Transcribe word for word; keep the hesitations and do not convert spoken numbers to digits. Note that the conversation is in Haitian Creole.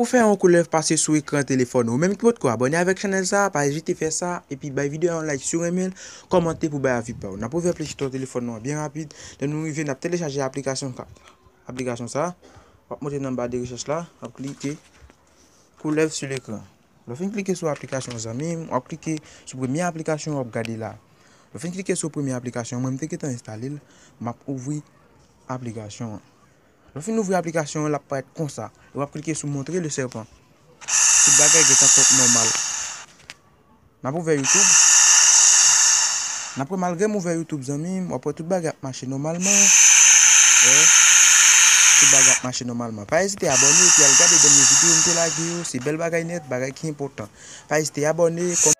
Pou fè yon koulèv pase sou ekran telefòn ou, menm ki potko abòne avèk chanèl sa, pa ezite fè sa, epi bay videyo a yon like si w renmen l, kòmante pou bay avi pa w. N ap ouvè Play Store telefòn nou an byen rapid. Lè nou rive, n ap telechaje aplikasyon ka-, aplikasyon sa. W ap monte nan ba de rechèch la, w ap klike koulèv sou ekran. Lè w fin klike sou aplikasyon zanmi m, w ap klike sou premye aplikasyon w ap gade la. Lè w fin klike sou premye aplikasyon, mwen m te gentan enstale l, m ap ouvri aplikasyon an. Lè w fin ouvri aplikasyon an, l ap parèt konsa. E w ap klike sou montre le serpent. Tout bagay gentan pòt nòmal. N ap ouvè YouTube. N ap wè malgre m ouvè YouTube zanmi m, w ap wè tout bagay ap mache nòmalman. Wè. Tout bagay ap mache nòmalman. Pa ezite abòne epi al gade dènye videyo m te lage yo. Se bèl bagay nèt, bagay ki enpòtan. Pa ezite abòne, kòm-